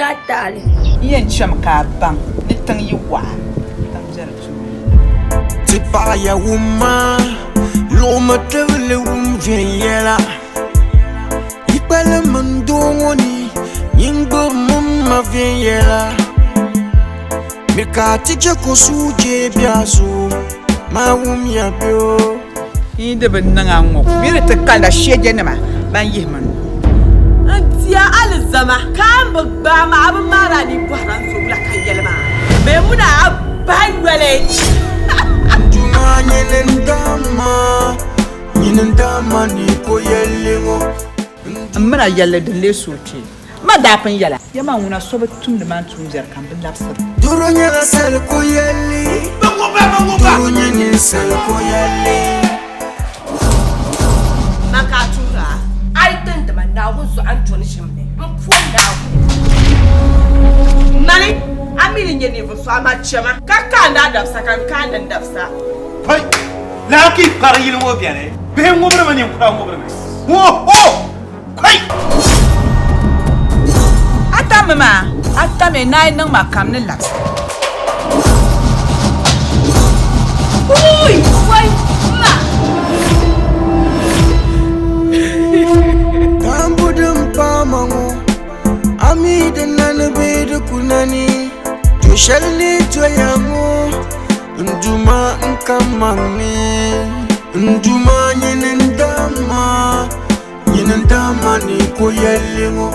a taali. N yɛn chɛmi ka a baŋ ni tiŋ yi waɣa, tiŋ be di tooni. Ti paɣiya wumma, luɣimi tibili wum viɛnyɛla. Yi kpalim n doo ŋɔ ni, nyin gbibimi m ma viɛnyɛla. Miri ka a ti je ka o sujee be a zuɣu, maa wumya bɛ o. N yi di bi niŋ a ŋ-ŋɔ, bɛ ni ti kalinda shɛjanima ban yihi ma nuu. N di a alizama ka a ni bi gbaai ma, a bi maari a ni bɔhiri a ni zo wula ka n yɛli maa bee muna a bahi yoli. N Duuma, nyini n-dama, nyini n-dama ni ko yɛlli ŋɔ. M min a yɛlli din lee sooi Man daa pun yɛla, Ya man ŋuna so bi tumdi man tuumbiɛri ka m bi labisiri. Doro nyɛla sali ko yɛlli. Doro nyɛ ninsal ko yɛlli. Man ka a tuhir a? A yi dindi ma Naawuni zuɣu a ni doni ʒim ni m po Naawuni. Mani, a mi ni nyɛ ninvuɣ so, amaa chɛ ma ka kaandi a dabisa ka n kaandi n dabisa. Pɔi! Lala ka yi kpari yili ŋɔ beni. Bihi ŋubirimi, ninkura ŋubirimi. Ho! Ho! Kɔi! A tammi maa, a tammi ni a yi niŋ ma kam ni labisi. Ui! Wai! Ma! Tambu din paai ma ŋɔ, a mi di nani bee di ku nani? Do shɛli ni doya ŋɔ, n Duuma n ka maŋ ni. N Duuma nyini n-dama. Nyini n-daa ma ni ko yɛlli ŋɔ.